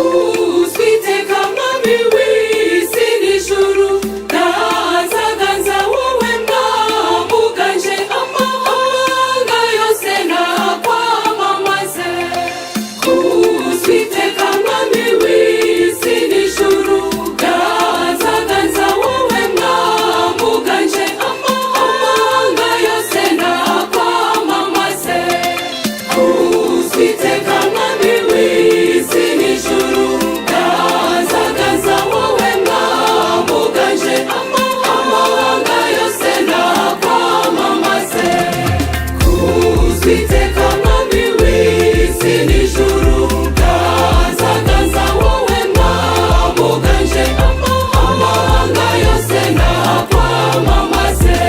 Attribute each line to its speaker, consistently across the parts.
Speaker 1: Uzwiteka mwami w'isi n'ijuru, ganza wowe mwami uganje amahanga yose nakwamamaze. Uzwiteka mwami w'isi n'ijuru, ganza wowe mwami uganje amahanga yose nakwamamaze. Uzwiteka mwami w'isi n'ijuru, ganza ganza wowe mwami uganje amahanga yose nakwamamaze. Uzwiteka mwami w'isi n'ijuru, ganza ganza wowe mwami uganje amahanga yose nakwamamaze.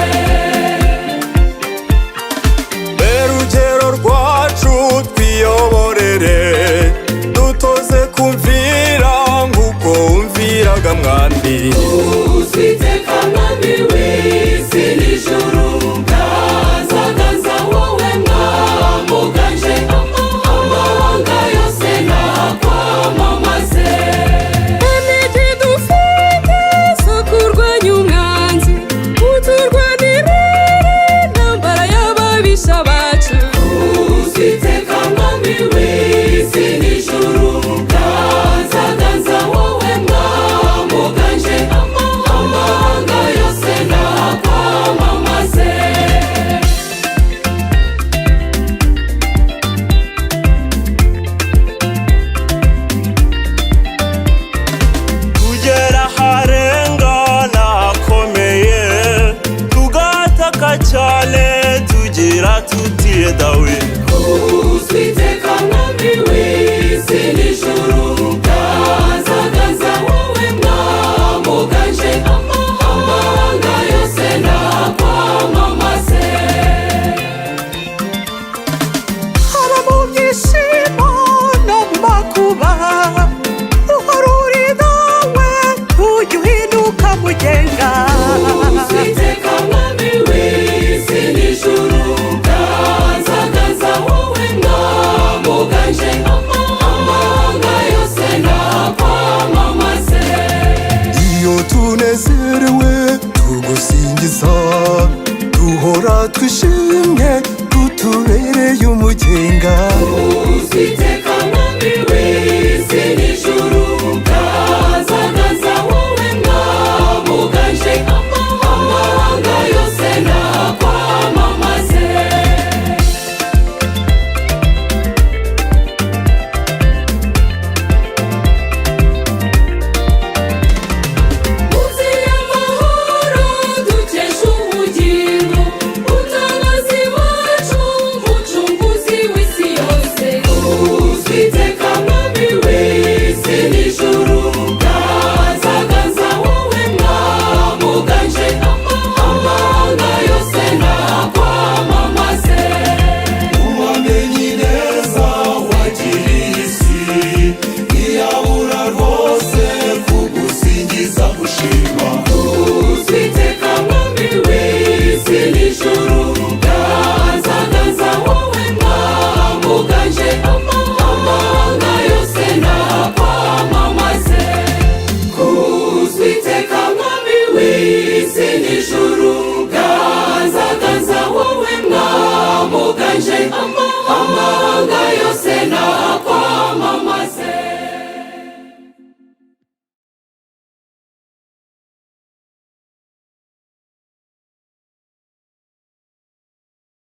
Speaker 2: Rugero rwacu, twiyoborere, dutoze kumvira nk'uko wumviraga mwami.
Speaker 1: Uzwiteka mwami w'isi n'ijuru, ganza ganza wowe mwami uganje amahanga yose nakwamamaze. Intege dufite zo kurwanya umwanzi, uturwanirire intambara y'ababisha bacu. Uzwiteka mwami w'isi n'ijuru, ganza ganza wowe mwami uganje amahanga yose nakwamamaze.
Speaker 2: Tugera aharengana hakomeye, tugataka cyane tugira tuti: "Dawe."
Speaker 1: Uzwiteka